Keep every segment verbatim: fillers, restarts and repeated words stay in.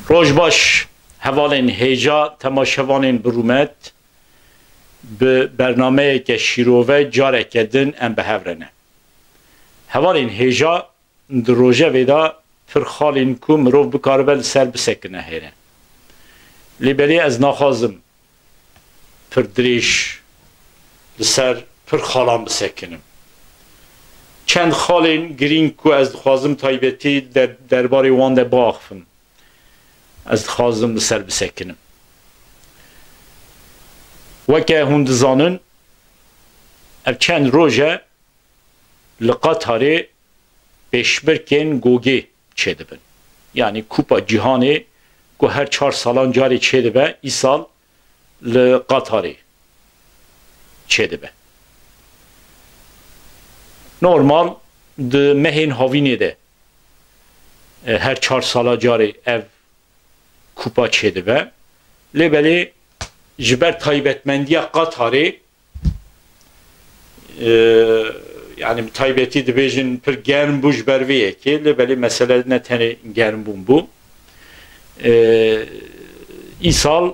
Roj baş, hevalên hêja temaşevanên bi rûmet, bi bernameyeke şîrove careke din em bi hev re ne. Hevalên hêja di rojevê de pir xalên ku mirov bikaribe li ser bisekine hêne. Lê belê ez naxwazim pir dirêj li ser pir xalan bisekinim. Çend xalên girîng ku ez dixwazim taybetî der-, derbarê wan de biaxifim, ez dixwazim li ser bisekinim. Weke hûn dizanin, ev çend roj e li Qatarê pêşbirkên gogê çêdibin. Yanî Kupa Cîhanê ku her çar salan carê çêdibe, îsal li Qatarê çêdibe. Normal di mehên havînê de, e, her çar sala carê ev kupa çêdibe. Lê belê ji ber taybetmendiya Qatarê, e, yanî bi taybetî dibêjin pir germ bû ji ber vê yekê, lê belê mesele ne tenê germbûn bû. E, îsal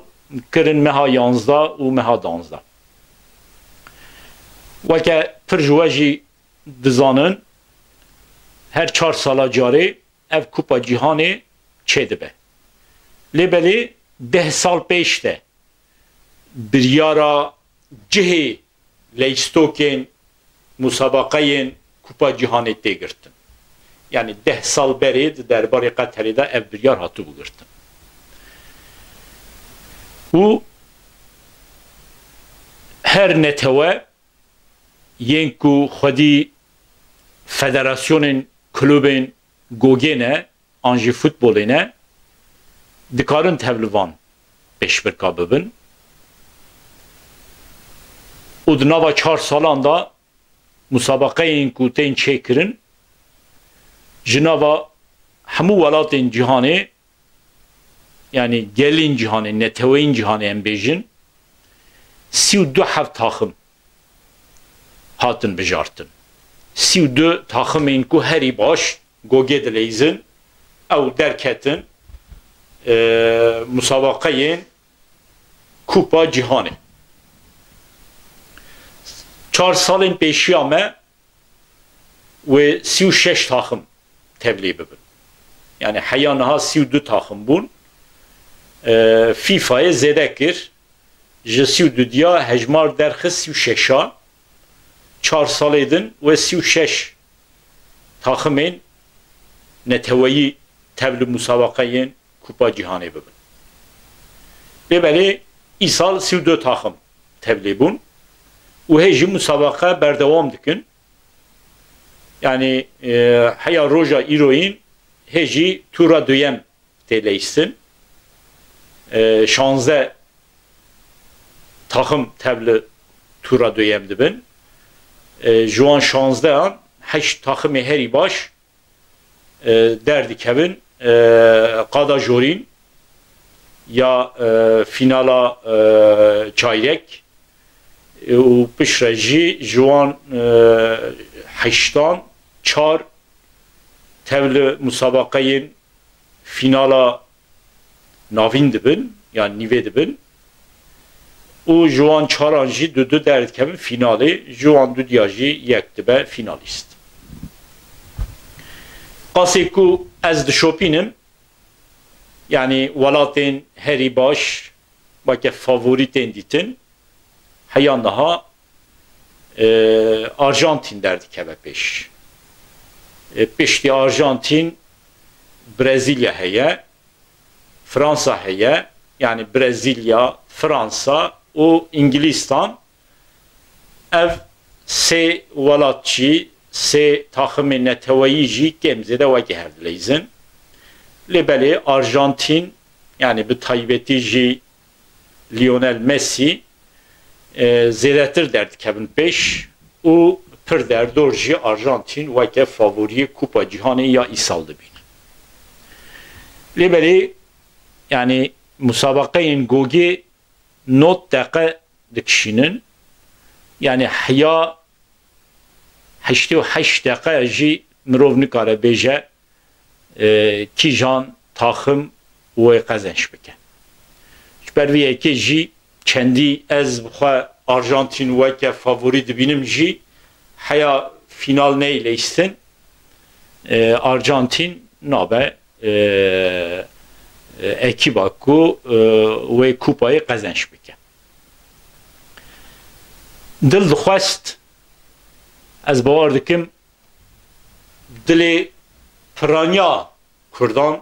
kirin meha yanzdeh û meha danzdeh. Weke pir ji we jî dizanin, her çar sala carê ev Kupa Cîhanê çêdibe. Lê belê deh sal pêş de biryara cihê leyîstokên musabaqeyên Kupa Cîhanê tê girtin. Yanî deh sal berê di derbarê Qeterê de ev biryar hatibû girtin. Û her netewe yên ku xwedî federasyonên klubên gogê ne, an jî futbolê ne, dikarin tevlivan pêşbirka bibin. Û di nava çar salan de musabaqeyên ku tên çêkirin, ji nava hemû welatên cîhanê, yanî gelên cîhanê, neteweyên cîhanê em bêjin, sî û du heb taxim hatin bijartin. Sî û du taximên ku herî baş gogê dileyzin, ew derketin, e, musabaqeyên Kupa Cîhanê. Çar salên pêşiya me wê sî û şeş taxim tevlî bibin. Yanî heya niha sî û du taxim bûn. E, FIFAyê zêde kir. Ji sî û du diya hejmar derxist sî û şeşa. Çar salê din wê sî û şeş taximên neteweyî tevlî musabaqeyên Kupa Cîhanê bibin. Lê belê îsal sî û du taxim tevlî bûn û hê jî musabaqa berdewam dikin. Yanî, e, heya roja îroyîn hê jî tûra duyem tê leyîstin. E, şanzdeh taxim tevli tûra duyem dibin. E, ji wan şanzdehan heşt taximê herî baş, e, derdikevin, e, qada jorîn ya, e, fînala, e, çayrek, e, û piştre jî ji wan, e, heştan çar tevli musabaqeyên fînala navîn dibin, yan nîvê dibin. Û ji wan çaran jî du du derdikevin fînalê, ji wan dudiya jî yek dibe fînalîst. Qasê ku ez dişopînim, yanî welatên herî baş weke favorî tên dîtin, heya niha, e, Arjantîn derdikeve pêş. E, piştî Arjantîn Brezîlya heye, Fransa heye, yanî Brezîlya, Fransa û Îngilîstan, ev sê welat jî, sê taximê neteweyî jî kêm zêde wekî hev dileyzin. Lê belê Arjantîn, yanî bi taybetî jî Lionel Messi, e, zêdetir derdikevin pêş û pir derdor jî Arjantîn weke favoriyê Kupa Cîhanê ya îsal dibînin. Lê belê, yanî musabaqeyên gogê nod deqe dikişînin. Yanî heya heştê û heşt deqe jî mirov nikare bêje, e, kîjan taxim wê qezenç bike. Ji ber vê yekê jî çendî ez bi xwe Arjantîn weke favorî dibînim jî heya fînal neyê leyîstin, e, Arjantîn nabe, e, e, ekîba ku, e, wê kupayê qezenç bike. Dil dixwest, ez bawer dikim, dilê piraniya Kurdan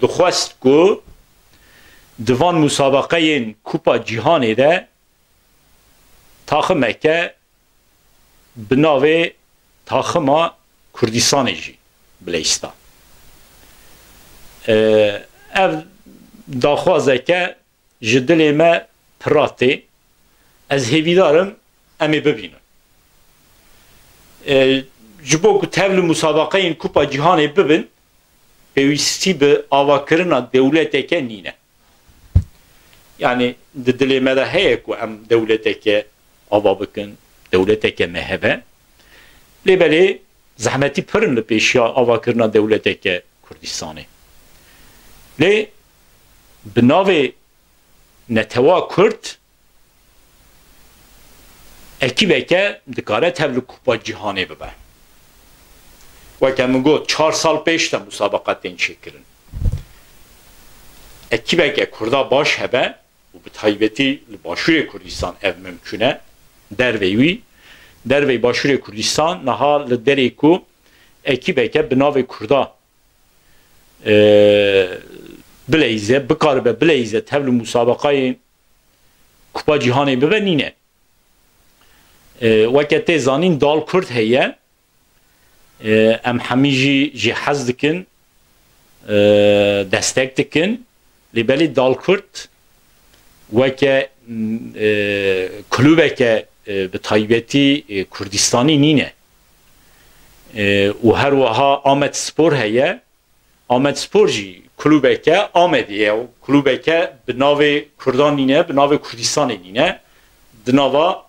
dixwest ku di van musabaqeyên Kupa Cîhanê de taximeke bi navê Taxima Kurdistanê jî bileysta. Ee, ev daxwazeke ji dilê me pira tê. Ez hêvîdar im em ê bibînin. E, ji bo ku tevli musabaqeyên Kupa Cîhanê bibin, pêwîstî bi avakirina dewleteke nîne. Yanî di dilê me de heye ku em dewleteke ava bikin, dewleteke me hebe. Lê belê zehmetî pir in li pêşiya avakirina dewleteke Kurdistanê. Lê bi navê netewa Kurd ekîbeke dikare tevli Kupa Cîhanê bibe. Weke min got, çar sal pêş de musabaqa tên çêkirin. Ekîbeke Kurda baş hebe û bi taybetî li Başûrê Kurdistan ev mimkûn e. Dervey wî, dervey Başûrê Kurdistan niha li derê ku ekîbeke bi navê Kurda, e, bileyze, bikaribe bileyze tevli musabaqayê Kupa Cîhanê bibe nîne. E, weke tê zanîn dal Kurd heye. E, em hemî jî jê hez dikin, e, destek dikin. Lê belê dal Kurd weke, e, klûbeke, e, bi taybetî, e, Kurdistanî nîne. E, û her wiha Amed Spor heye. Amedspor jî klûbeke Amedê ye û klûbeke bi navê Kurdan nîne, bi navê Kurdistanê nîne. Di nava,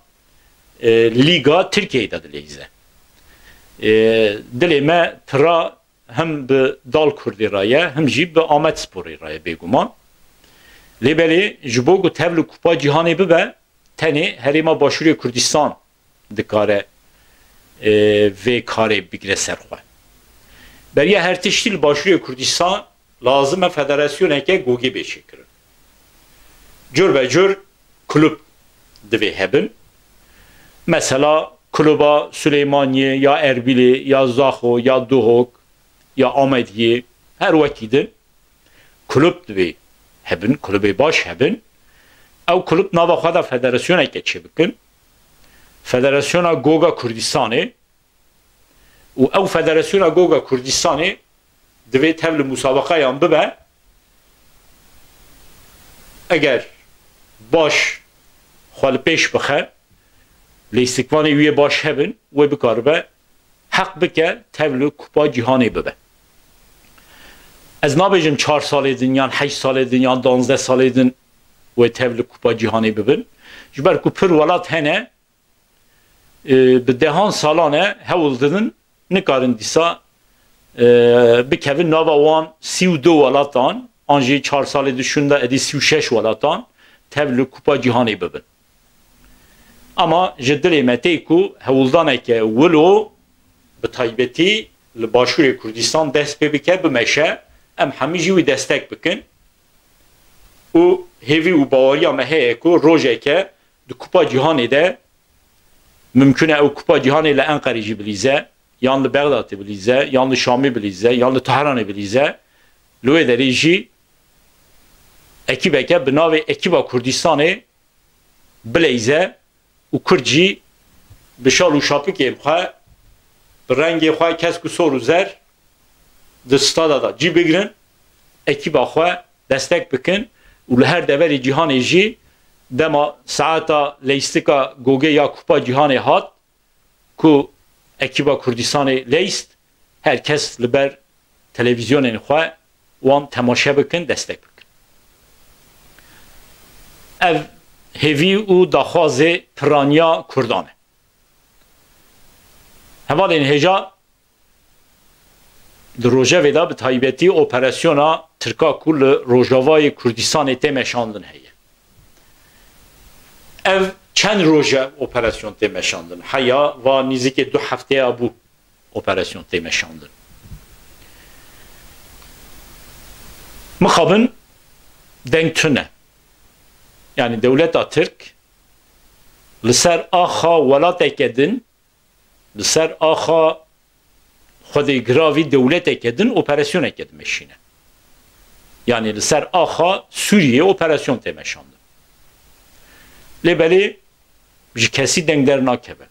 e, Lîga Tirkiyeyê de dileyze. E, dilê me tira him bi Dal Kurdê re ye, him jî bi Amedsporê re ye bêguman. Lê belê ji bo ku tevli Kupa Cîhanê bibe, tenê Herêma Başûrê Kurdistan dikare, e, vê karê bigire ser xwe. Beriya her tiştî li Başûrê Kurdistan lazim e federasyoneke gogê bê çêkirin. Cur be cur kulub divê hebin. Mesela kuluba Suleymaniyê ya Erbîlê ya Zaxo ya Duhok ya Amediyê her wekî din. Kulub divê hebin, kulubê baş hebin. Ew kulub nava xwe de federasyoneke çêbikin. Federasyona Goga Kurdistanê û ew Federasyona Goga Kurdistanê divê tevli musabaqayan bibe. Eger baş xwe li pêş bixe, lîstikvanê wî yê baş hebin, wê bikaribe heq bike tevli Kupa Cîhanê bibe. Ez nabêjim çar salê din, yan heşt salê din, yan danzdeh salê din wê tevli Kupa Cîhanê bibin. Ji ber ku pir welat hene, e, bi dehan salan e hewl didin, nikarin dîsa, e, bikevin nava wan sî û du welatan, an jî çar salê di şûn de êdî sî û şeş welatan tevli Kupa Cîhanê bibin. Ama ji dilê me tê ku hewldaneke wilo bi taybetî li Başûrê Kurdistan dest pê bike, bimeşe, em hemî jî wî destek bikin. Û hêvî û baweriya me heye ku rojeke di Kupa Cîhanê de mimkûn e ew Kupa Cîhanê li Enqerê jî bilîze, yan li Bexdatê bilîze, yan li Şamê bilîze, yan li Tehranê bilîze. Li wê derê jî ekîbeke bi navê Ekîba Kurdistanê bileyze û Kurd jî bi şal û şapikên xwe, bi rengê xwe kesk û sor û zer di stada de cî bigrin, ekîba xwe destek bikin û li her deverê cîhanê jî dema saeta leyistika gogê ya Kupa Cîhanê hat ku ekîba Kurdistanê leyist, her kes li ber televîzyonên xwe wan temaşe bikin, destek bikin. Ev hêvî û daxwazê piraniya Kurdan e. Hevalên hêja, Di rojevê de bi taybetî operasyona Tirka ku li Rojavayê Kurdistanê tê meşandin heye. Ev çend roj e operasyon tê meşandin. Heya va nîzikê du hefteya bû operasyon tê meşandin. Mixabin deng tune. Yani dewleta Tirk li ser axa welateke din, li ser axa xwedê giravî dewleteke din operasyoneke dimeşîne. Yani li ser axa Sûriyê operasyon tê meşandin. Lê belê ji kesî deng dernakeve.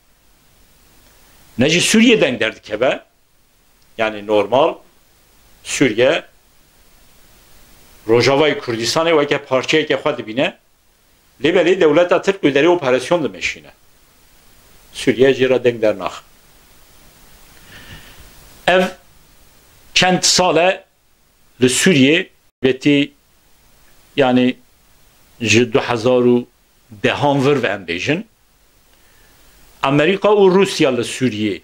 Ne ji Sûriyê deng derdikeve. Yani normal Sûriye Rojavayê Kurdistanê weke parçeyeke xwe dibîne. Lê belê dewleta Tirk li derê operasyon dimeşîne. Sûriye jê re deng dernaxe. Ev çend sal e li Sûriyê betî, yani ji du hezar û dehan vir ve em bêjin, Amerîka û Rûsya li Sûriyê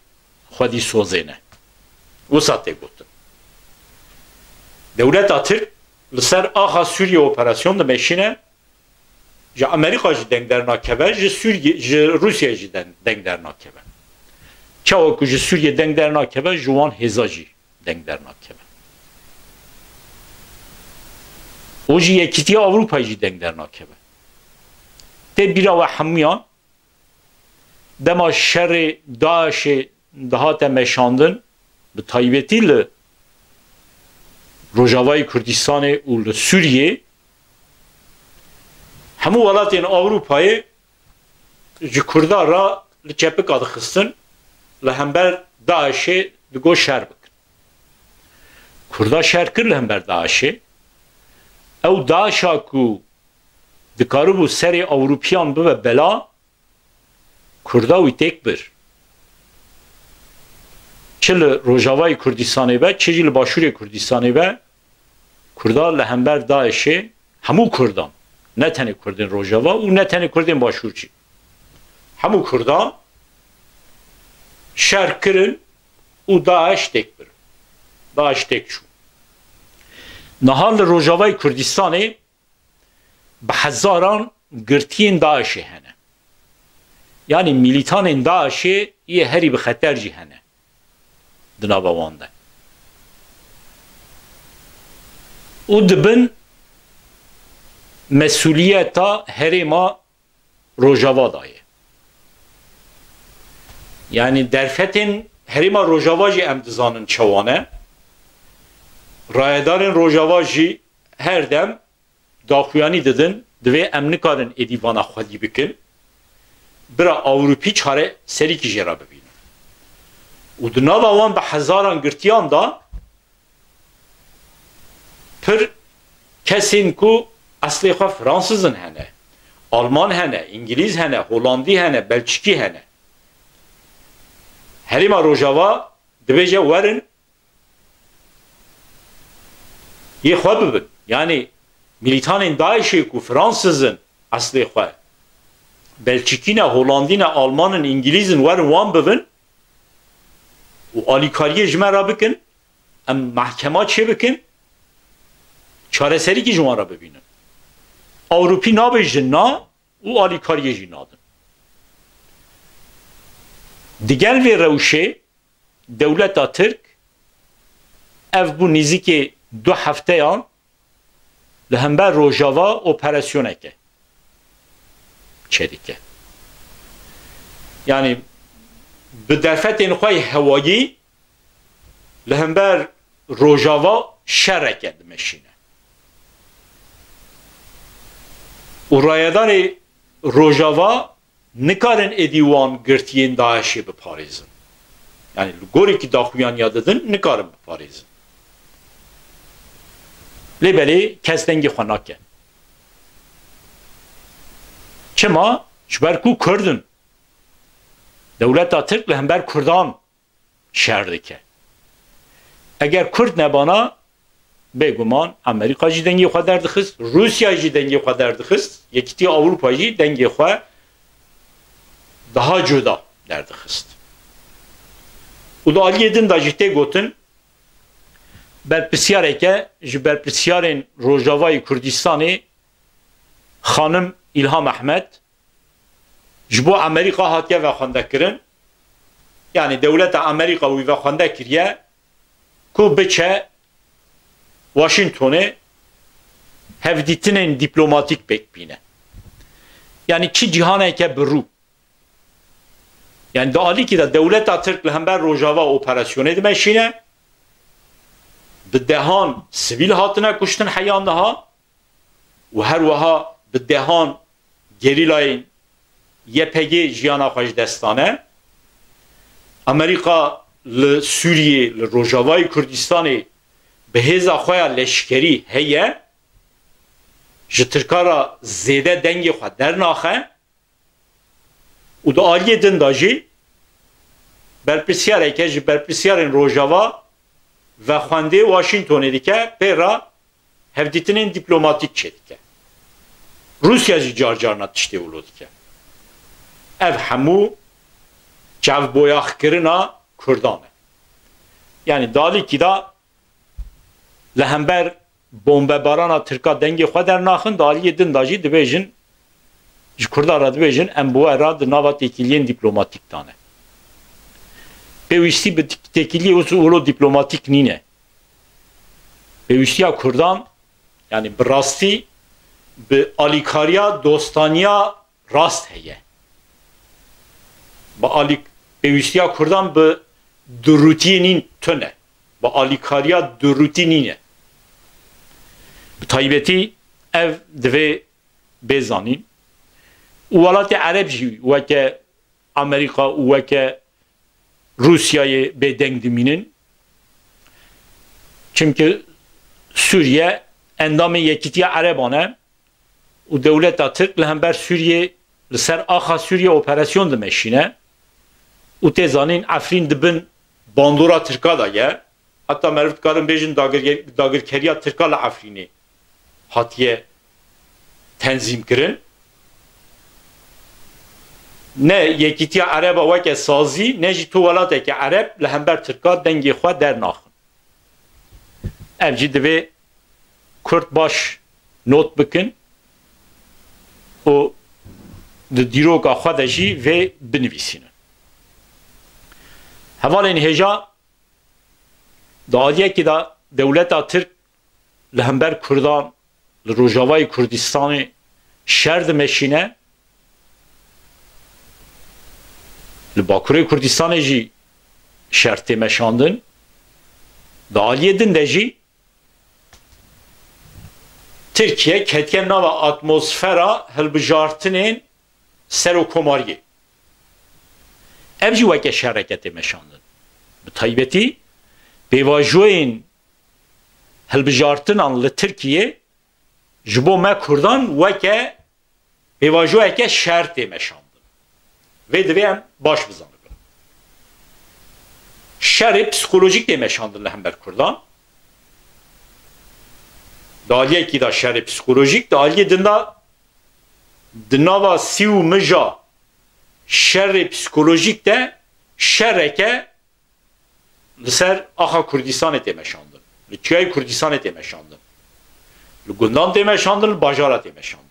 xwedî sozê ne. Wisa tê gotin. Dewleta Tirk li ser axa Sûriyê operasyon dimeşîne, ji Amerîka jî deng dernakeve, ji Sûriyê, ji Rûsya jî den-, deng dernakeve. Çawa ku ji Sûriyê deng dernakeve, ji wan hêza jî deng dernakeve. Û jî Yekîtiya Ewropayê jî deng dernakeve. Tê bîra we hemûyan dema şerê DAIŞê dihate meşandin, bi taybetî li Rojavayê Kurdistanê û li Sûriyê, hemû welatên Ewropayê ji Kurda re li çepika dixistin, li hember DAIŞê digot şer bikin. Kurda şer kir li hember DAIŞê. Ew DAIŞa ku dikaribû serê Ewropiyan bibe bela, Kurda wî têk bir. Çi li Rojavayê Kurdistanê be, çi jî li Başûrê Kurdistanê be, Kurda li hember DAIŞê, hemû Kurdan, ne tenê Kurdên Rojava û ne tenê Kurdên Başûr jî, hemû Kurdan şer kirin û DAIŞ têk bir. DAIŞ têk çû. Niha li Rojavayê Kurdistanê bi hezaran girtiyên DAIŞê hene. Yanî mîlîtanên DAIŞê yê herî bi xeter jî hene di nava wan de. Û di bin mesûliyeta herêma Rojava de ye. Yanî derfetên herêma Rojava jî em dizanin çawa ne. Rayedarên Rojava jî her dem daxuyanî didin, divê em nikarin êdî vana xwedî bikin. Bira Ewropî çareserîkî jê re bibînin. Û di nava wan bi hezaran girtiyan de pir kesên ku eslê xwe Fransizin hene, Alman hene, Îngilîz hene, Holandî hene, Belçikî hene. Herêma Rojava dibêje werin yê xwe bibin. Yanî mîlîtanên DAIŞê ku Fransizin eslê xwe, Belçikî ne, Holandî ne, Alman in, Îngilîz in, werin wan bibin û alîkariyê ji me re bikin, em mehkema çê bikin, çareserîkî ji wan re bibînin. Ewropî nabêjin na û alîkariyê jî nadin. Digel vê rewşê dewleta Tirk ev bû nîzikê du hefteyan li hember Rojava operasyoneke çêdike. Yanî bi derfetên xwe yê hewayî li hember Rojava şereke dimeşîne. Û rayedarê Rojava nikarin êdî wan girtiyên DAIŞê biparêzin. Yanî li gorekî daxuyaniya didin, nikarin biparêzin. Lê belê kes dengê xwe nake. Çima? Ji ber ku Kurd in. Dewleta Tirk li hember Kurdan şer dike. Eger Kurd nebana, bêguman Amerîka jî dengê xwe derdixist, Rûsya jî dengê xwe derdixist, Yekîtiya Ewropa jî dengê xwe daha cuda derdixist. Û di aliyê din de jî tê gotin, Berpirsyareke ji berpirsyarên Rojavayê Kurdistanê, xanim Îlham Ehmed, ji bo Amerîka hatiye vexwendekirin. Yanî dewleta Amerîka wî vexwende kiriye ku biçe Washingtonê, hevdîtinên dîplomatîk pêk bîne. Yanî çi cîhaneke bi rû. Yanî di alîkî de dewleta Tirk li hember Rojava operasyonê dimeşîne, bi dehan sivîl hatine kuştin heya niha û her wiha bi dehan gerîlayên Y P G jiyana xwe ji dest dane. Amerîka li Sûriyê, li Rojavayê Kurdistanê bi hêza xwe ya leşkerî heye, ji Tirka re zêde dengê xwe dernaxe û di aliyê din de jî berpirsyareke ji berpirsyarên Rojava vexwendê Washingtonê dike, pê re hevdîtinên dîplomatîk çêdike. Rûsya jî car carna tiştê wilo dike. Ev hemû çavboyaxkirina Kurdan e. Yanî di alîkî de li hember bombebarana Tirka dengê xwe dernaxin, di aliyê din de jî dibêjin, ji Kurdan re dibêjin, em bi we re di nava têkiliyên dîplomatîk de ne. Pêwîstî bi têkiliyê wilo dîplomatîk nîne. Pêwîstiya Kurdan, yanî bi rastî bi alîkariya dostaniya rast heye. Bi alîk-, pêwîstiya Kurdan bi durûtiyê nîn tune. Bi alîkariya durûtî nîne. Bi taybetî ev divê bê zanîn. Û welatê Ereb jî weke Amerîka û weke Rûsyayê bêdeng dimînin. Çimkî Sûriye endamê Yekîtiya Ereban e û dewleta Tirk li hember Sûriyê, li ser axa Sûriyê operasyon dimeşîne û tê zanîn Efrîn di bin bandora Tirka de ye. Heta meriv dikarin bêjin dagir-, dagirkeriya Tirka li Efrînê hatiye tenzîm kirin. Ne Yekîtiya Ereba weke sazî, ne jî tu welateke Ereb li hember Tirka dengê xwe dernaxin. Ev jî divê Kurd baş not bikin û di dîroka xwe de jî vê binivîsînin. Hevalên hêja, di aliyekî de dewleta Tirk li hember Kurdan li Rojavayê Kurdistanê şer dimeşîne, li Bakurê Kurdistanê jî şer tê meşandin. Di aliyê din de jî Tirkiye ketiye nava atmosfera hilbijartinên serokomariyê. Ev jî weke şereke tê meşandin. Bi taybetî pêvajoyên hilbijartinan li Tirkiye ji bo me Kurdan weke pêvajoyeke şer tê meşandin. Vê divê em baş bizanibin. Şerê psîkolojîk tê meşandin li hember Kurdan. Di aliyekî de şerê psîkolojîk, di aliyê din de di nava sî û mija şerê psîkolojîk de şereke li ser axa Kurdistanê tê meşandin. Li Çiyayê Kurdistanê tê meşandin. Li gundan tê meşandin, li bajara tê meşandin.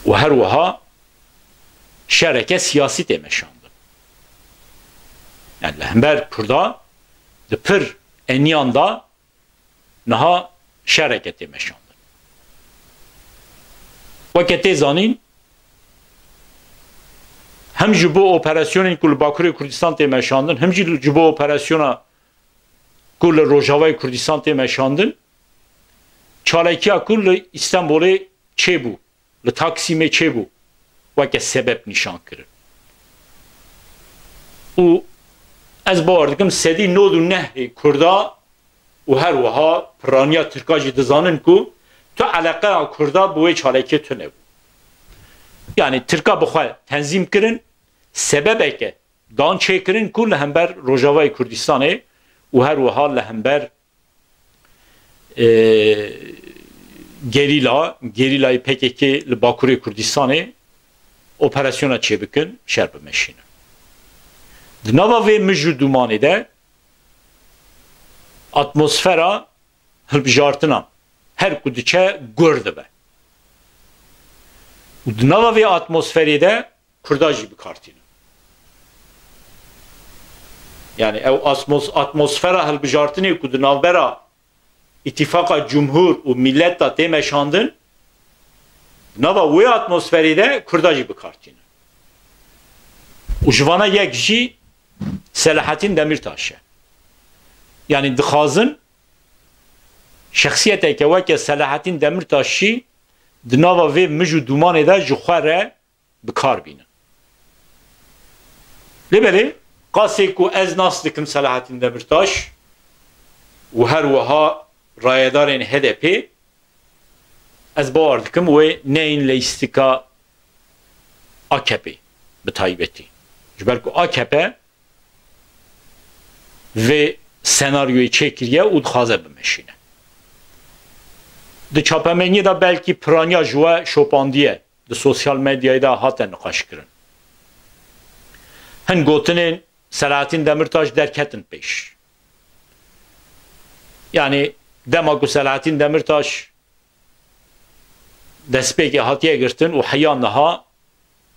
Û her wiha şereke siyasî tê meşandin. Yani li hember Kurda di pir eniyan de niha şereke tê meşandin. Weke tê zanîn, hem ji bo operasyonên ku li Bakurê Kurdistan tê meşandin, hem jî ji bo operasyona ku li Rojavayê Kurdistan tê meşandin, çalekiya ku li Îstenbolê çêbû, li Taksîmê çêbû, weke sebeb nîşan kirin. Û ez bawer dikim sedî nod û neh ê Kurda û her wiha piraniya Tirka jî dizanin ku tu eleqeya Kurda bi wê çalakiyê tune bû. Yanî Tirka bi xwe tenzîm kirin, sebebeke dan çêkirin ku li hember Rojavayê Kurdistanê û her wiha li hember, e, gerîla, gerîlayê P K K li Bakurê Kurdistanê operasyona çêbikin, şer bimeşînin. Di nava vê mij û dûmanê de atmosfera hilbijartinan her ku diçe gur dibe. Û di nava vê atmosferê de Kurda jî bi kar tînin. Yani ew atmos-, atmosfera hilbijartinê ku di navbera Îtîfaqa Cumhur û Millet de tê meşandin, di nava wê atmosferê de Kurda jî bi kar tînin. Û ji vana yek jî Selahattin Demirtaş e. Yani dixwazin şexsiyeteke weke Selahattin Demirtaş jî di nava vê mij û dûmanê de ji xwe re bi kar bînin. Lê belê, qasê ku ez nas dikim Selahattin Demirtaş û her wiha rayedarên H D P, ez bawer dikim wê neyên leyîstika A K P bi taybetî. Ji ber ku A K P vê senaryoyê çêkiriye û dixwaze bimeşîne. Di çapemeniyê de belkî piraniya ji we şopandiye, di sosyal medyayê de hate niqaşkirin. Hin gotinên Selahattin Demirtaş derketin pêş. Yani dema ku Selahattin Demirtaş destpêkê hatiye girtin û heya niha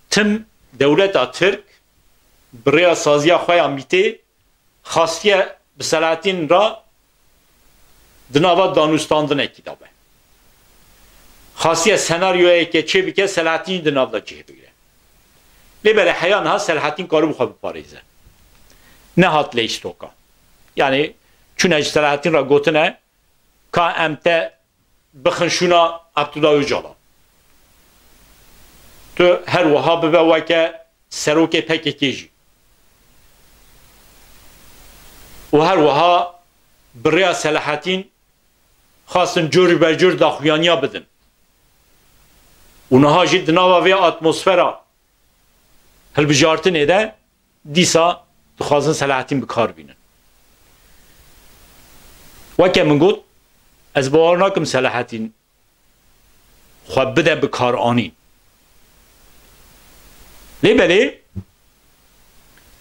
tim dewleta Tirk bi rêya saziya xwe ya mîtê xastiye bi Selahattin re di nava danûstandinekî de be. Xastiye senaryoyeke çêbike, Selahattin jî di nav de cih bigire. Lê belê heya niha Selahattin karibû xwe biparêze. Nehat leyîstoka. Yani çûne ji Selahattin re gotine ka em te bixin şûna Abdullah Ocalan. Tu her wiha bibe weke serokê P K K jî. Û her wiha bi rêya Selahattin xwestin cor ber cor daxuyaniya bidin. Û niha jî di nava vê atmosfera hilbijartinê de dîsa dixwazin Selahattin bi kar bînin. Weke min got, ez bawer nakim Selahattin xwe bide bi karanîn. Lê belê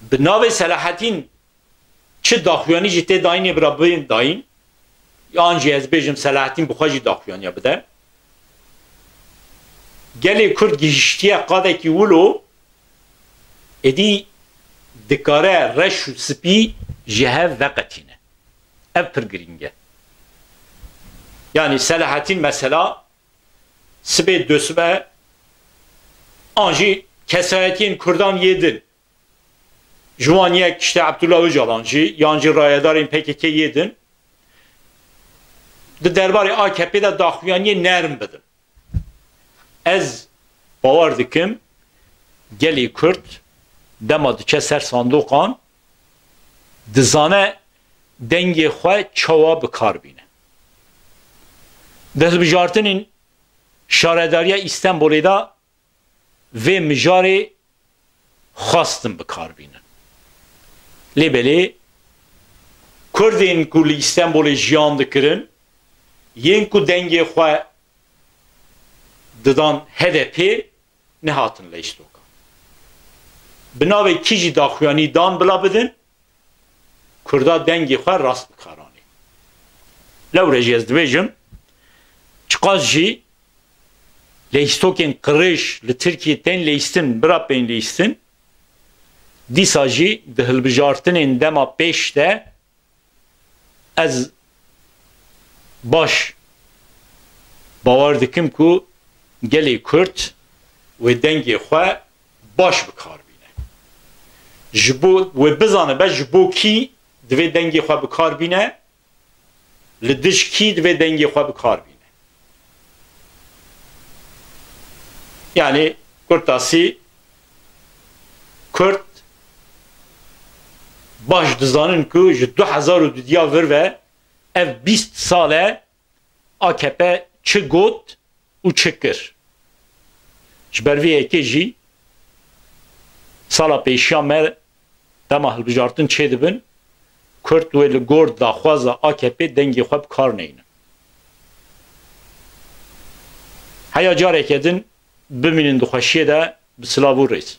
bi navê Selahattin çi daxuyanî jî tê dayînê bira bên dayîn, yan jî ez bêjim Selahattin bi xwe jî daxuyaniya bide. Gelê Kurd gihiştiye qadekî wilo, êdî dikare reş û spî ji hev veqetîne. Ev pir girîng e. Yanî Selahattin mesela sibê dusime an jî kesayetiyên Kurdan yê din, ji wan yek işte Abdullah Ocalan jî, yan jî rayedarên P K K yê din, di derbarê A K P de daxuyaniyê nerm bidin. Ez bawer dikim, gelê Kurd dema diçe ser sandoqan, dizane dengê xwe çawa bi kar bîne. Di hilbijartinên Şaredariya Îstenbolê de vê mijarê xwestin bi kar bînin. Lê belê Kurdên ku li Îstenbolê jiyan dikirin, yên ku dengê xwe didan H D P, nehatin leystoka. Bi navê kî jî daxuyanî dan bila bidin, Kurda dengê xwe rast bi kar anî. Lewre jî ez dibêjim, çiqas jî leyîstokên qirêj li Tirkiyê tên leyîstin, bira bên leyîstin, dîsa jî di hilbijartinên dema pêş de ez baş bawer dikim ku gelê Kurd wê dengê xwe baş bi kar bîne. Ji bo wê bizanibe ji bo kî divê dengê xwe bi kar bîne, li dij kî divê dengê xwe bi kar bîne. Yanî kurtasî Kurd baş dizanin ku ji du hezar û dudiya vir ve ev bîst sal e A K P çi got û çi kir. Ji ber vê yekê jî sala pêşiya me dema hilbijartin çêdibin, Kurd wê li gor daxwaza A K P dengê xwe bi kar neynin. Heya careke din bimînin di xweşiyê de, bi silav û rêz.